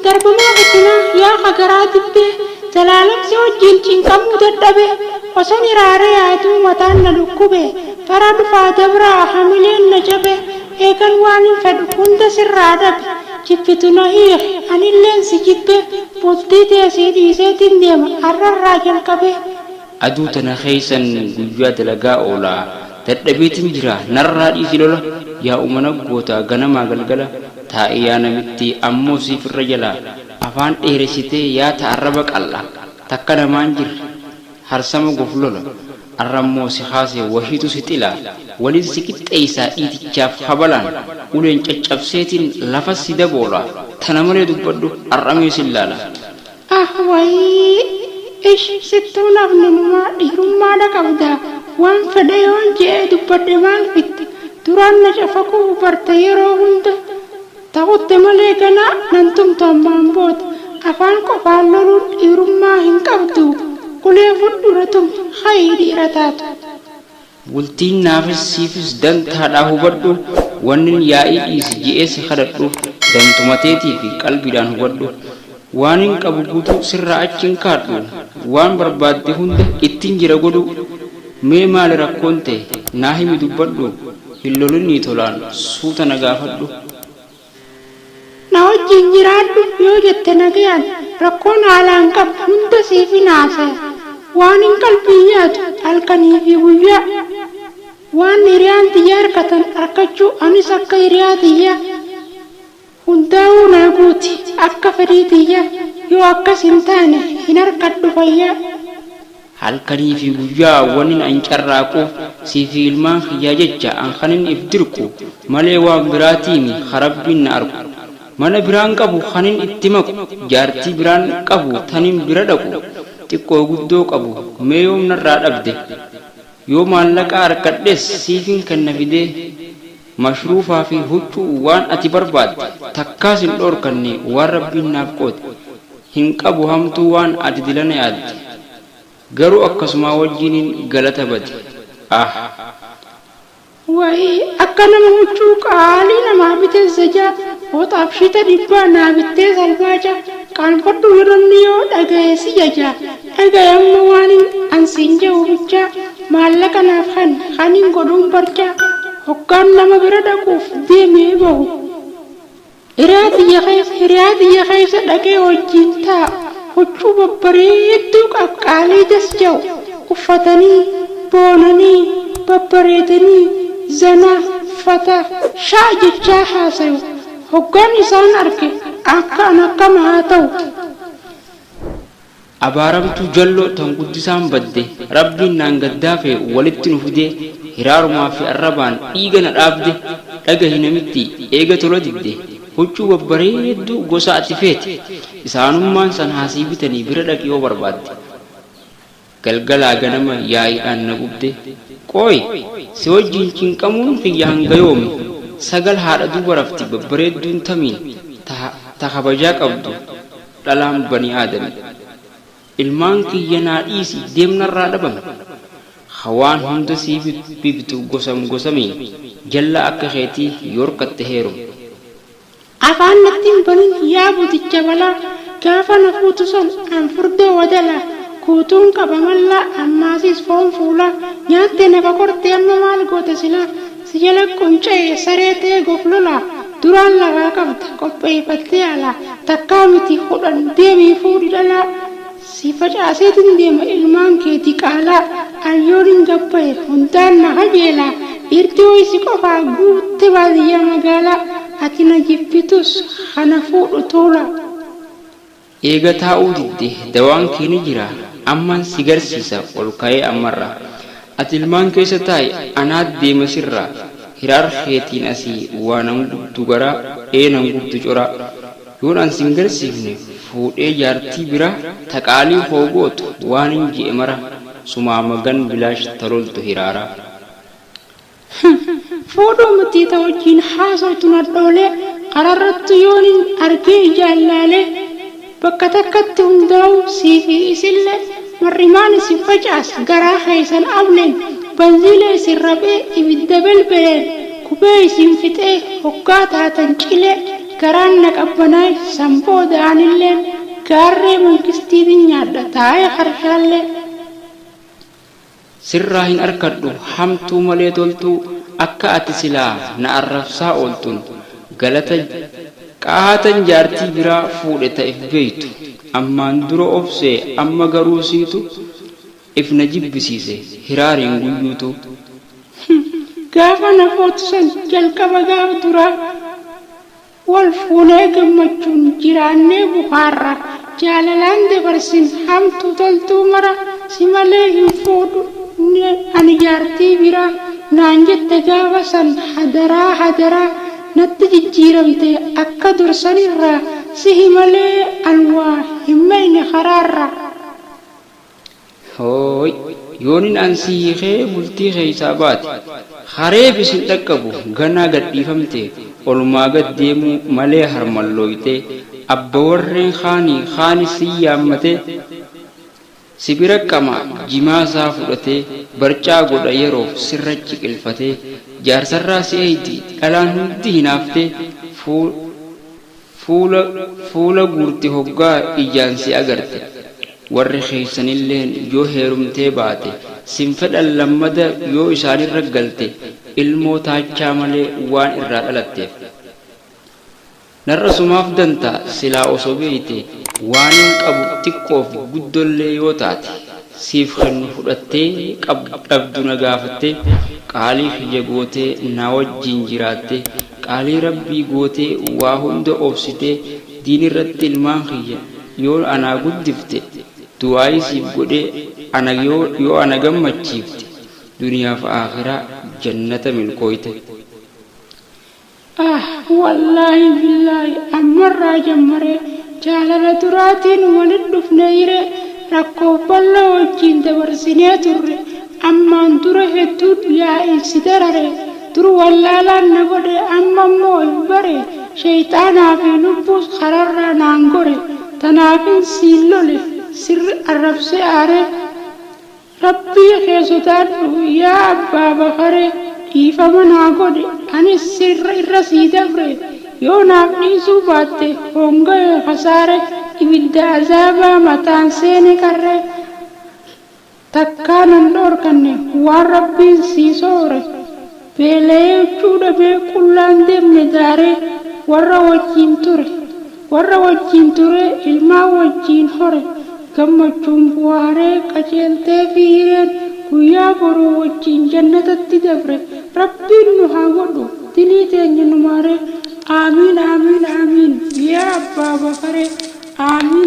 Darbamaa fitinaa yaa ka garaa dibbee Zalaalam si wajjiin cinqamuu dadhabe Oson hiraaree yaaduu mataan na dhukkube Bara dhufaa dabraa hamileen na cabe Eegan waanin fedhu hunda sirraa dhabe Jibbitu na hiiki anilleen si jibbe Bultii tee sii dhiiseetin deema arrarraa jalqabee. Aduu tana keessan guyyaa dalagaa oola Dadhabeetin jira narraa dhiisi lola Yaa umana goota ganamaa galgala Taa'i yaa namittii ammoo siif irra jala Afaan dheeressitee yaata arraba qal'a Takka namaan jirre harsama goflola Arrammoo si kaase wahiitu si xila Waliin si qixxeeysa dhiitichaaf kabalaan Uleen caccabseetiin lafa si daboola Tana malee dubbadhu ar'amee sin laala. Ah wayii ish sittuu nafni numaa dhiirummaadha qabdaa waan fedhe yoon je'e dubbadhe maal fidda duraan na cafaquu barte yeroo hunda ta kutte malee ganaa nan tumtu ammaan booda afaan qofaan loluun dhiirummaa hin qabduu ulee fudhu na tumi ka'ii dhiira taatu. Bultiin naafis siifis dantaadhaa hubadhu Wannin yaa'ii dhiisi je'ee si kadhadhu Dantuma teetiifi qalbiidhaan hubadhu Waanin qabu guutuu sirraa achi hin kaadhu Waan barbaadde hunda ittin jira godhuu Mee maali rakkoon tee naa himi dubbadhu Hin lolinii tolaan suuta na gaafadhu. Na wajjiin jiraadhu yoo jette nagayaan Rakkoon haalaan qabu hunda siifin haasaya Waanin qalbiin yaadu halkanii fi guyyaa Waan hiriyaan tiyya arkatan arkachuu Anis akka hiriyaa tiyyaa Hundaawuu naa guuti akka fedhii tiyyaa Yoo akkas hin taane hin arkadhu fayyaa. Halkanii fi guyyaa wannin an carraaqu sii fi ilmaan kiyyaa jecha an kanin if dirqu malee waan biraatiimi ka Rabbiin na arku. Mana biraan qabu kanin itti maqu jaartii biraan qabu tanin bira dhaqu xiqqoo guddoo qabu mee yoom narraa dhabde? Yoo maallaqa arkadhes siifin kenna fidee mashruufaa fi huccuu waan ati barbaadde takkaa sin dhoorkanne waan Rabbiin naaf qoode. Hin qabu hamtuu waan ati dilana yaadde Garuu akkasumaa wajjiinin galata bade Ah. Wayii akka nama huccuu qaalii namaa bitee zajaa fooxaaf shita dhibbaa naa bittee salbaaja qaanfadhu yoo namni yoo dhagaye si jaja dhagaye amma waanin an siin ja'u bichaa maallaqa naaf kenni kanin godhuun barcaa hoggaan nama bira dhaquuf deemee bahu Hiriyaa tiyya keessa hiriyaa tiyya keessa dhaqee wajjiin taa'u huccuu babbareedduu qaqqaalii das ja'u uffatanii boonanii babbareedanii zanaa fataa shaa jechaa haasayu hoggaan isaan arke akka an akkam haa ta'u. Abaaramtuu jalloo tan guddisaan badde Rabbiin naan gaddaafe walitti nu fidee Hiraarumaa fi arrabaan dhiiga na dhaabde Dhagahi namittii eega tola didde Huccuu babbareedduu gosa ati feete Isaanummaan san haa sii bitanii bira dhaqi yoo barbaadde Galgalaa ganama yaa'iidhaan na gubde Qooyi si wajjiin cinqamuun kiyya hanga yoomi 9 haadha duuba rafti babbareedduun tamiin Ta kabajaa qabdu dhalaan bani aadami Ilmaan kiyya naa dhiisi deem narraa dhabami Ka waan hunda sii bibitu gosam gosamiin Jallaa akka keetii yoorkatte heerumi. Afaan natti hin banin yaa buticha balaa Gaafa na fuutu san an furdoo wadalaa Guutuun qaba mallaa ammaasis foon fuulaa Nyaatte na kokorte amma maal goota silaa Si jala qunca'e saree ta'ee goflolaa Duraan lafaa qabda qopheeyfattee alaa Takkaa miti 10 deemii fuudhi dhalaa Si facaaseetin deema ilmaan kee diqaalaa An yoonin gad bahe hundaan na kajeelaa Dhiirti wayi si qofaa guutte baadiyyaa magaalaa Ati na jibbitus ka na fuudhu tuulaa. Eega taa'uu didde dawaan kee ni jira amman si garsiisa ol ka'ee ammarra Ati ilmaan keessa taa'i anaat deema sirraa Hiraar keetiin asii waa nan gubdu garaa ee nan gubdu coraa Yoon an sin garsiifne fuudhee jaartii biraa ta qaalii koo gootu waanin je'e mara Sumaa magan bilaash ta loltu hiraaraa. Fuudhuu mitii ta wajjiin haasoytu nadhoolee kararrattu yoonin argee ijaan laalee bakka takkatti hundaa'uu siifii isillee mar'imaan isin facaasa garaa keeysan ableen banziila isin raphee ibidda belbeleen gubee isin fixee hoggaa taatan cilee. Garaan na qabbanaa'e san booda anilleen gaarree mangistiitin nyaadha taa'ee harshaallee. Sirraa hin arkadhu hamtuu malee toltuu akka ati silaa na arrabsaa ooltun galata qaahatan jaartii biraa fuudhe ta if beeytu ammaan dura obsee amma garuu siitu if na jibbisiise hiraariin guyyuutu. Gaafa na footu san jalqaba gaaf duraa Wal fuunee gammachuun jiraannee buhaarra Jaalalaan dabarsin hamtuu toltuu mara Si malee hin fuudhu ani jaartii biraa Naan jette gaafa san hadaraa hadaraa Natti jijjiiramte akka dur sanirraa Sihi malee an waa hin meyne karaarraa. Hooy! Yoonin an si hiikee bultii keessaa baate, kareefis hin dhaqqabu ganaa gad dhiifamte olumaa gad deemuu malee harmallooytee, abba warreen kaanii kaanis si yaammatee, si bira qama jimaa isaa fudhatee, barcaa godha yeroof sirra ciqilfatee, jaarsarraa si eeydi dhalaan hundi hinaaftee, Fuula fuula guurti hoggaa ijaan si agarte. Warri keeysanilleen yoo heerumtee baate sin fedhan lammada yoo isaanirra galte ilmoo taachaa malee waan irraa dhalatteef. Narra sumaaf danta silaa oso beeyte waanin qabu xiqqoof guddollee yoo taate siif kennu fudhattee dhabdu na gaafattee qaalii kiyya gootee na wajjiin jiraattee Qaalii Rabbii gootee waa hunda obsitee diinirratti ilmaan kiyya yoo anaa guddifte du'aa'ii siif godhee ana yoo ana gammachiifte duniyaaf aakhiraa jannata milkooyte. Ah wallaahi billaahi ammarraa jammaree jaalala duraatiin walit dhufne hiree rakkoof balloo wajjiin dabarsinee turre ammaan dura hedduun yaa'iin si darare Dur wallaalaan na godhe amma immoo if bare Sheyxaanaa fi lubbuus kararraa naan gore Tanaafin siin lole sirri arrabsee aaree Rabbii kee sodaadhu yaa abbaa bakaree Dhiifama naa godhi anis sirra irra sii dabre Yoo naaf dhiisuu baatte hoongayee kasaare Ibidda azaabaa mataan seene qarree Takkaa nan dhoorkanne waan Rabbiin sii soore Beelayee huccuu dhabee qullaan deemne daaree Warra wajjiin ture Warra wajjiin turee ilmaan wajjiin hore Gammachuun buhaaree qajeelteefii hireen Guyyaa boruu wajjiin jannatatti dabre Rabbiin nu haa godhu dilii teenya nu maaree Aamiin Aamiin Aamiin yaa abbaa bakaree Aamiin.